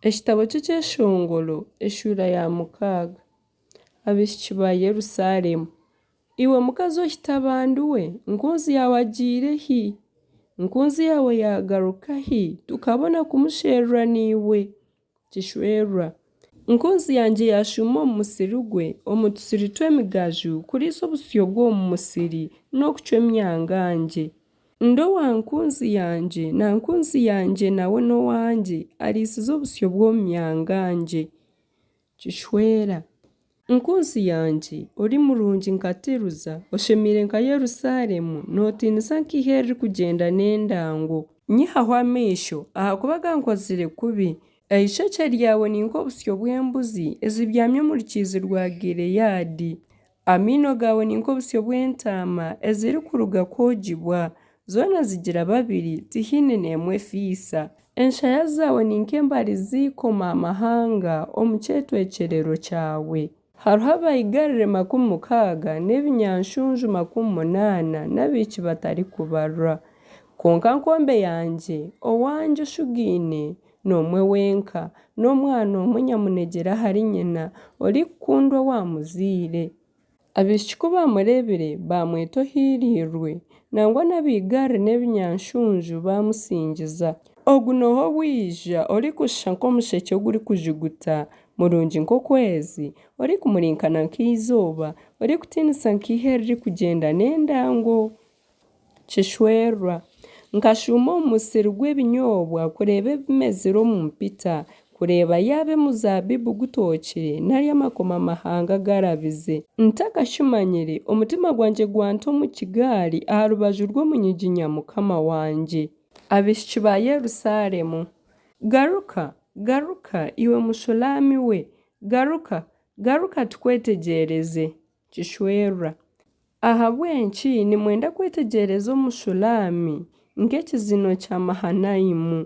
Ekitabo ky'Ekyeshongoro eshuura ya mukaaga. Abaishiki ba Yerusaalemu. Iwe mukazi ohita abandi we, nkunzi yaawe agiire hi? Nkunzi yaawe yaagaruka hi, tukabona kumusherura naiwe? Kishwerwa. Nkunzi yangye yaashuuma omu musiri gwe, omu tusiri tw'emigaju, kuriisa obusyo bw'omu musiri, n'okucwa emyangangye. Ndi owa nkunzi yangye, na nkunzi yangye nawe n'owangye, ariisize obusyo bw'omu myangangye. Kishwera. Nkunzi yangye, ori murungi nka Tiruza, oshemeire nka Yerusaalemu, nootiinisa nk'eihe eririkugyenda n'endango. Nyihaho amaisho, ahakuba gankozire kubi. Eishokye ryawe ni nk'obusyo bw'embuzi ezibyami omu rukiizi rwa Gileadi. Amaino gaawe ni nk'obusyo bw'entaama ezirikuruga kwogibwa. Zoona zigira babiri, tihaine n'emwe efiisa. Enshaya zaawe ni nk'embari z'eikomamahanga omu kyetwekyerero kyawe. Hariho abaigarire 60 n'ebinyanshunju 80 n'abaishiki batarikubarwa. Kwonka nkombe yangye, owangye oshugaine n'omwe wenka, n'omwana omwe nyamunegyere ahari nyina, orikukundwa owaamuzaire. Abaishiki ku baamureebire, baamweta ohiiriirwe, nangwa n'abaigarire n'ebinyanshunju baamusingiza. Ogu n'oha owaija orikushusha nk'omushekye ogurikujuguta, murungi nk'okwezi, orikumurinkana nk'eizooba, orikutiinisa nk'eihe eririkugyenda n'endango? Kishwerwa. Nkashuuma omu musiri gw'ebinyoobwa kureeba ebimezire omu mpita, kureeba yaaba omuzaabibu gutookire, nari amakomamahanga garabize. Ntakakimanyire, omutima gwangye gwanta omu kigaari aha rubaju rw'omunyiginya mukama wangye. Abaishiki ba Yerusaalemu. Garuka, garuka, iwe Mushulaami we, garuka, garuka tukwetegyereze. Kishwerwa. Ahabw'enki nimwenda kwetegyereza Omushulaami, nk'ekizino kya Mahanaimu?